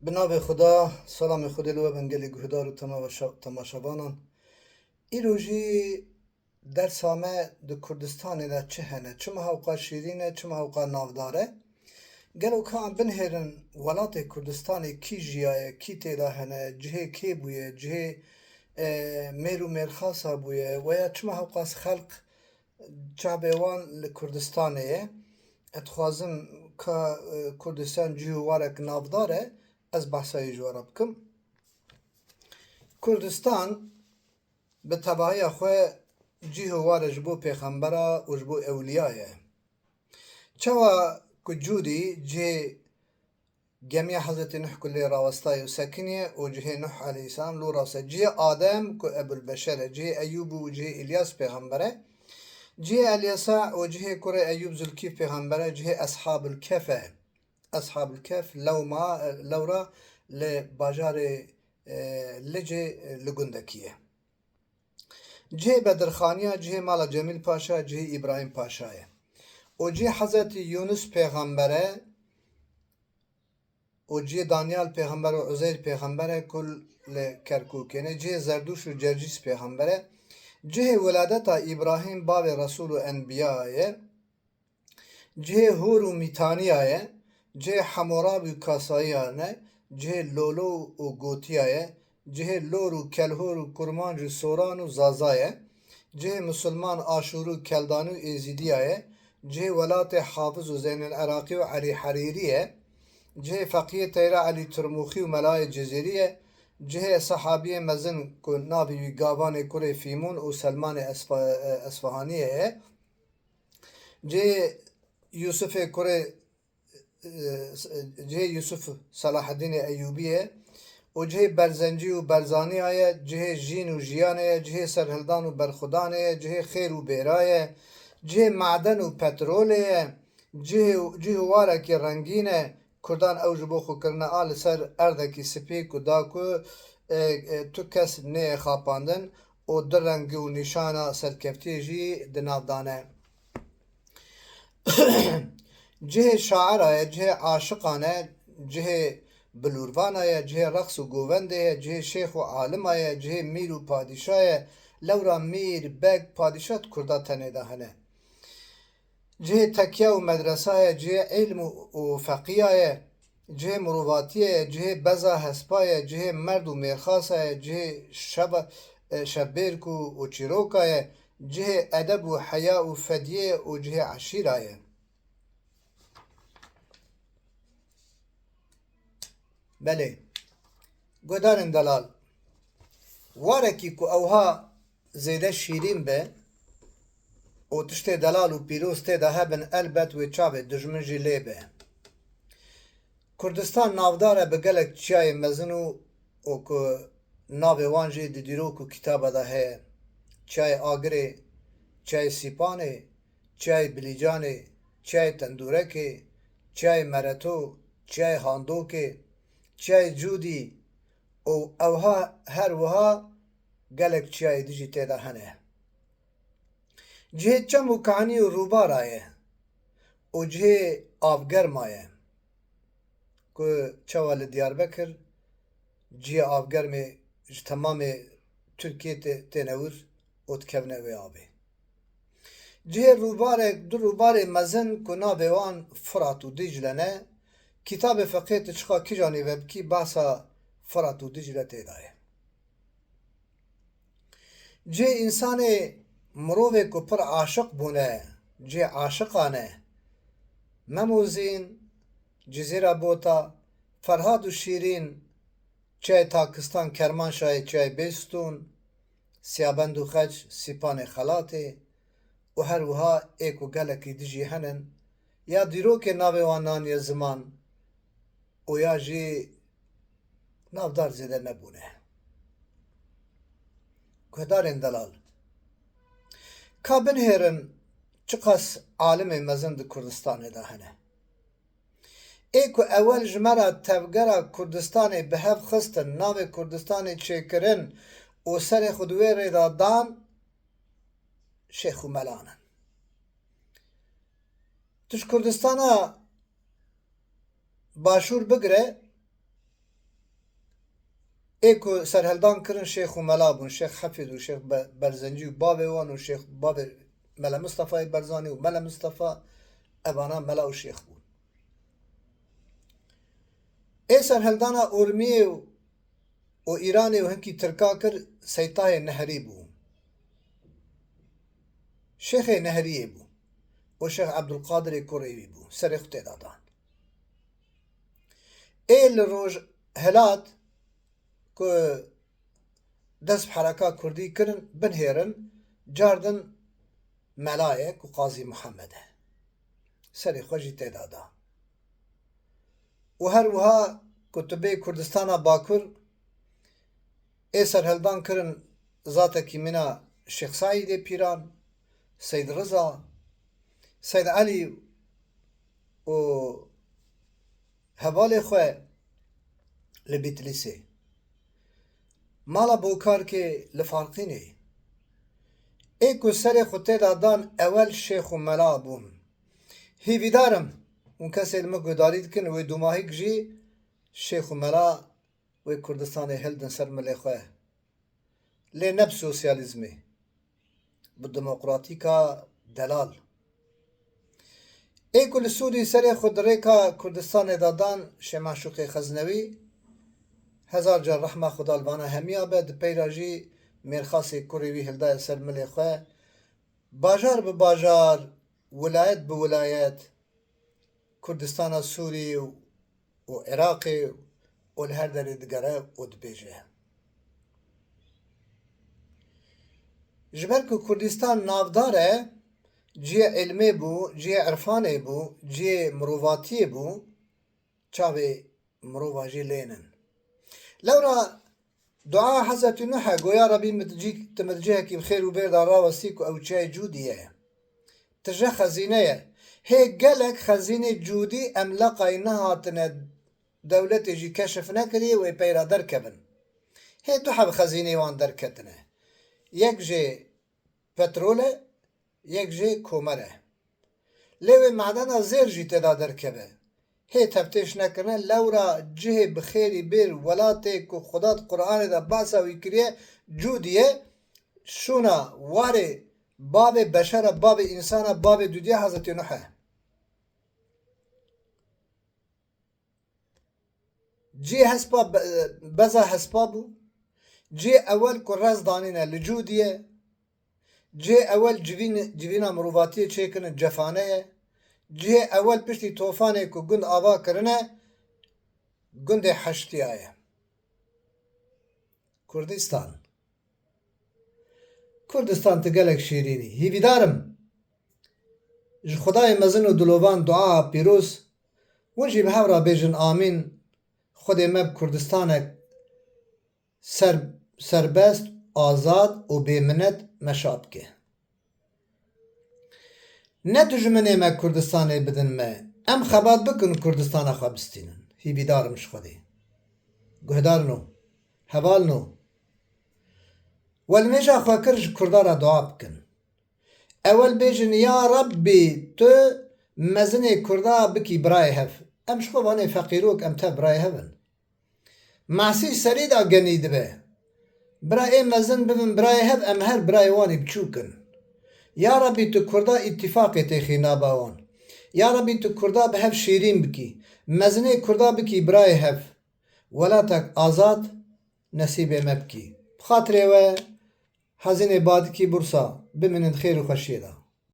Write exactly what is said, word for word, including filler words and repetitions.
Bi navê Xuda, selamê Xwedê li we bin gelî guhdar û temaşa-, temaşevanan. Îro jî dersa me di Kurdistanê de çi hene, çima hewqa şîrîn e, çima hewqa navdar e? Gelo ka em binihêrin welatê Kurdistanê kî jiyaye, kî tê de hene, cihê kê bûye, cihê, e, mêr û mêrxasa bûye, weya çima hewqas xelq çavê wan li Kurdistanê ye. Ez dixwazim ka, e, Kurdistan cih û warek navdar e, ez behsa wê ji we re bikim. Kurdistan bi tevahiya xwe cih û war e ji bo pêxembera û ji bo ewliya ye. Çawa ku cûdî cihê gemiya Hezretî Nuh ku lê rawestayê û sekiniye û cihê Nuh aleyhisselam lû rawse. Cihê Adem ku Ebulbeşer e, cihê Eyûb û cihê Îlyas pêxember e. Cihê Elyesa û cihê kurê Eyûb Zulkîf pêxember e, cihê Eshabul Kef e. Eshabul Kef lewma, lewra li bajarê, e, Licê, e, li gundekî ye. Cihê Bedirxaniya, cihê mala Cemîl Paşa, cihê Îbrahîm Paşa ye. Û cihê Hezretî Yûnus pêxember e, û cihê Danyal pêxember û Uzeyr pêxember e ku li Kerkûkê ne. Cihê Zerdûş û Cercîs pêxember e. Cihê wiladeta Îbrahîm bavê Resûl û Enbiya ye. Cihê Hûr û Mîtaniya ye, cihê Hemorab û Kasayiya ne, cihê Lolo û Gotiya ye, cihê Lor û Kelhor û Kurmanc û Soran û Zaza ye, cihê Musulman Aşûr û Keldan û Êzîdiya ye, cihê welatê Hafiz û Zeynel Iraqî û Elî Herîrî ye, cihê Feqiyê Teyra Elî Tirmûxî û Melayê Cizîrî ye, cihê sehabiyê mezin ku navê wî Gavanê kurê Fîmûn û Selmanê Esfa-, Esfahaniyê ye. Cihê Yûsifê kurê, e, cihê Yûsif Selahedînê Eyûbî ye û cihê Berzencî û Berzaniya ye, cihê Jîn û Jiyanê ye, cihê Serhildan û Berxudanê ye, cihê Xêr û Bêra ye, cihê Maden û Petrolê ye, cihê, cih û warekî rengîn e. Kurdan ew ji bo xwe kirine a li ser erdekî spî ku da ku, e, e, tu kes neyê xapandin û du reng û nîşana serkeftiyê jî di nav da ne. Cihê şaira ye, cihê aşiqan e, cihê bilûrvana ye, cihê reqs û govendê ye, cihê şêx û alima ye, cihê mîr û padîşa ye. Lewra mîr, beg, padîşa di Kurda tenê de hene. Cihê tekiya û medresa ye, cihê îlm û, û feqiya ye, cihê mirovatiyê ye, cihê beza hespa ye, cihê merd û mêrxasa ye, cihê şeva-, e, şevbêrk û, û çîroka ye, cihê edeb û heya û fediyê ye û cihê eşîra ye. Belê. Guhdarên delal, warekî ku ewha zêde şîrîn be û tiştê delal û pîroz tê de hebin, elbet wê çavê dijmin jî lê be. Kurdistan navdar e bi gelek çiyayê mezin û, û ku navê wan jî di dîrok û kitaba de heye. Çiyayê Agirê, Çiyayê Sîpanê, Çiyayê Bilîcanê, Çiyayê Tendûrekê, Çiyayê Mereto, Çiyayê Handokê, Çiyayê Cûdî û ewha her wiha gelek çiyayê dijî tê de hene. Cihê çem û kanî û rûbara ye û cihê avgerma ye ku çawa li Diyarbekir cihê avgermê ji temamê Tirkiyê tê-, têne wir û dikevine wê avê. Cihê rûbarek, du rûbarê mezin ku navê wan Firat û Dîcle ne, kitabê feqê tu çiqa kîjanî vebikî behsa Firat û Dîcle tê de ye. Cihê însanê, mirovê ku pir aşiq bûne, cihê aşiqan e. Mem û Zîn, Cizîra Bota, Ferhad û Şîrîn, Çiyayê Takistan, Kermanşahê, Çiyayê Bêstûn, Siyabend û Xeç, Sîpanê Xelatê û her wiha ê ku gelekî dijî henin, ya dîrokê navê wan naniye ziman û ya jî navdar zêde nebûne. Guhdarên delal, ka binihêrin çiqas alimê mezin di Kurdistanê de hene. Ê ku ewel ji me re tevgera Kurdistanê bi hev xistin, navê Kurdistanê çêkirin û serê xwe di wê rê de dan, şêx û melan in. Tu ji Kurdistana Başûr bigire, Ê ku serhildan kirin şêx û mela bûn. Şêx Hefîd û Şêx Be-, Berzencî û bavê wan û Şêx bavê Mele Mistefayê Berzanî û Mele Mistefa, evana mela û şêx bûn. Ê serhildana Urmiyê û, û Îranê û hinkî Tirka kir, Seytayê Nehrî bû. Şêxê Nehriyê bû. Û Şêx Ebdulqadirê kurê wî bû. Serê xwe tê de dan. Ê li Rojhilat ku dest bi hereka kurdî kirin, binihêrin, cardin melayê ku Qazî Muhammed e. Serê xwe jî tê de da. Û her wiha ku tu bê Kurdistana Bakur, ê serhildan kirin zatekî mîna Şêx Seîdê Pîran, Seyd Riza, Seyd Elî û hevalê xwe li Bîtlîsê. Mala Bokarkê li Farqînê. Ê ku serê xwe tê de dan ewel şêx û mela bûn. Hîvîdar im hûn kesê li min guhdarî dikin, wê dûmahîk jî şêx û mela wê Kurdistanê hildin ser milê xwe. Lê ne bi sosyalîzmê, bi demokratîka delal. Ê ku li Sûrî serê xwe di rêka Kurdistanê de dan, Şêx Meşûqê Xeznewî, hezar car rehma Xuda li vana hemiya be, di peyra jî mêrxasê kurê wî hildaye ser milê xwe. Bajar bi bajar, wilayet bi wilayet, Kurdistana Sûrî û Iraqê û li her derê digere û dibêje. Ji ber ku Kurdistan navdar e, cihê îlmê bû, cihê irfanê bû, cihê mirovatiyê bû, çavê mirova jî lê nin. Lewra dua Hezretî Nuh e, goya Rebî min cî-, tu min cihekî bi xêr û bêr de rawestî ku ew çiyayê Cûdî ye. Tije xezîne ye. Hê gelek xezînê Cûdî emleqayî nehatine, dewletê jî keşif nekiriye wê peyra derkevin. Hê du heb xezînê wan derketine. Yek jê petrol e, yek jê komer e. Lê wê madena zêr jî tê de derkeve. Hê teftêş nekirine, lewra cihê bi xêrî bêr welatê ku Xuda di Quranê de basa wî kiriye, Cûdî ye, şûna warê bavê beşer e, bavê însan e, bavê dûdiyê Hezretî Nuh e. Cihê hespa be-, beza hespa bû. Cihê ewel ku rez danîne li Cûdî ye. Cihê ewel civîn-, civîna mirovatiyê çêkirin Cefane ye. Cihê ewel piştî tofanê ku gund ava kirine, gundê Heştiya ye. Kurdistan. Kurdistan, tu gelek şîrîn î. Hîvîdar im ji Xwedayê mezin û dilovan duaya pîroz, hûn jî bi hev re bêjin amîn. Xwedê me bi Kurdistanek ser-, serbest, azad û bêminet meşa bike. Ne dijminê me Kurdistanê bidin me. Em xebat bikin Kurdistana xwe bistînin. Hîvîdar im ji Xwedê. Guhdarino, hevalno, we li mêja xwe kir ji Kurda re dua bikin. Ewel bêjin, ya Rebbî, tu mezinê Kurda bikî birayê hev. Em ji xwe vanê feqîrok, em tev birayê hev in. Masî serî de genî dibe. Bira ê mezin bibin birayê hev, em her birayê wan ê biçûk in. Ya Rebbî, tu Kurda îtîfaqê têxî naba wan. Ya Rebbî, tu Kurda bi hev şîrîn bikî. Mezinê Kurda bikî birayê hev. Welatek azad nesîbê me bikî. Bi xatirê we, Hezînê Badikî Bursa, bimînin di xêr û xweşiyê de.